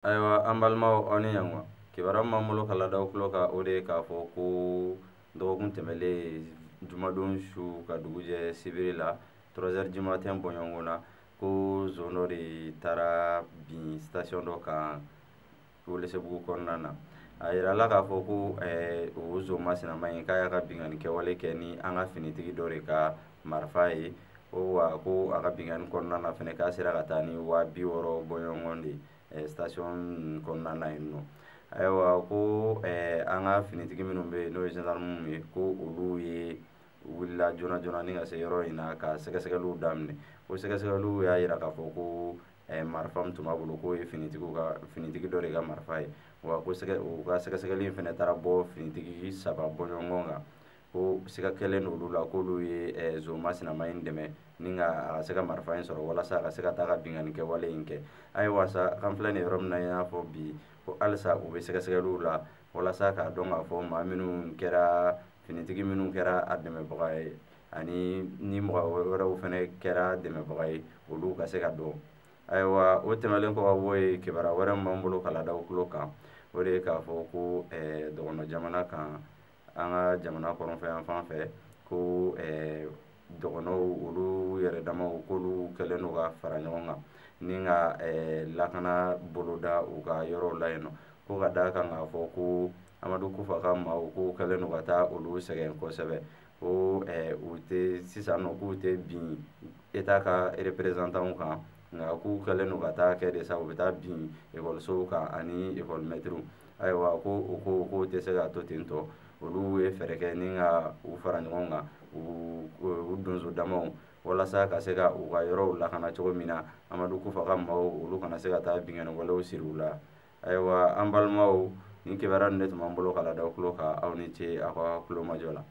Ayiwa, an balimaw, aw ni ɲankuma. Kibaruya min b'an bolo ka ladaw tulo kan, o de ye k'a fɔ ko dɔgɔkun tɛmɛlen, jumadon su ka dugu jɛ sibiri la, 3 heures du matin bɔɲɔgɔn na, ko zon dɔ de taara bin station dɔ kan Welesebugu kɔnɔna na. A yirala k'a fɔ ko o zon masinama in, k'a y'a ka binkanni kɛwale kɛ ni an ka finitigi dɔ de ka marifa ye. Ko wa ko a ka binkanni kɔnɔna na fɛnɛ, k'a sera ka taa ni 60 000 bɔɲɔgɔn de ye station kɔnɔna na yen nɔ. Ayiwa, ko an ka finitigi minnu bɛ yen, n'o ye gendarme ye, ko olu ye wulila joona joona ni ka se yɔrɔ in na ka sɛgɛsɛgɛliw daminɛ. Ko sɛgɛsɛgɛliw y'a yira k'a fɔ ko marifa min tun b'a bolo, k'o ye finitigiw ka finitigi dɔ de ka marifa ye. Wa ko sɛgɛ u ka sɛgɛsɛgɛli in fɛnɛ taara bɔ finitigi saba bɔɲɔgɔn kan, ko siga kɛlen don olu la, k'olu ye zon masinama in dɛmɛ ni ka a ka se ka marifa in sɔrɔ walasa a ka se ka taa ka binkanni kɛwale in kɛ. Ayiwa sa, an filɛ nin yɔrɔ min na i n'a fɔ bi, ko halisa u bɛ sɛgɛsɛgɛliw la walasa k'a dɔn k'a fɔ maa minnu kɛra finitigi minnu kɛra a dɛmɛbaga ye, ani ni mɔgɔ wɛrɛw fɛnɛ kɛra dɛmɛbaga ye, olu ka se ka dɔn. Ayiwa, o tɛmɛnen kɔ ka bɔ yen, kibaruya wɛrɛ min b'an bolo ka ladaw tulo kan, o de ye k'a fɔ ko dɔgɔnɔ jamana kan, an ka jamana kɔrɔnfɛ yan fan fɛ, ko dɔgɔnɔw olu yɛrɛ damaw, k'olu kɛlen don ka fara ɲɔgɔn kan ni ka lakana boloda u ka yɔrɔw la yen nɔ. Ko ka d'a kan k'a fɔ ko Amadu Kufa ka maaw, k'u kɛlen don ka taa olu sɛgɛn kosɛbɛ, ko u tɛ sisan nɔ, k'u tɛ bin État ka représentant kan, nka k'u kɛlen don ka taa kɛ de sa, u bɛ taa bin ekɔlisow kan ani ekɔli mɛtiriw. Ayiwa, ko o ko k'o tɛ se ka to ten tɔ, olu ye fɛɛrɛ kɛ ni ka u fara ɲɔgɔn kan, u donso damaw, walasa ka se ka u ka yɔrɔw lakana cogo min na, Amadu Kufa ka maaw olu kana se ka taa binkanni walew siri u la. Ayiwa, an balimaw, nin kibaruya nin de tun b'an bolo ka ladaw tulo kan. Aw ni ce aw ka tulomajɔ la.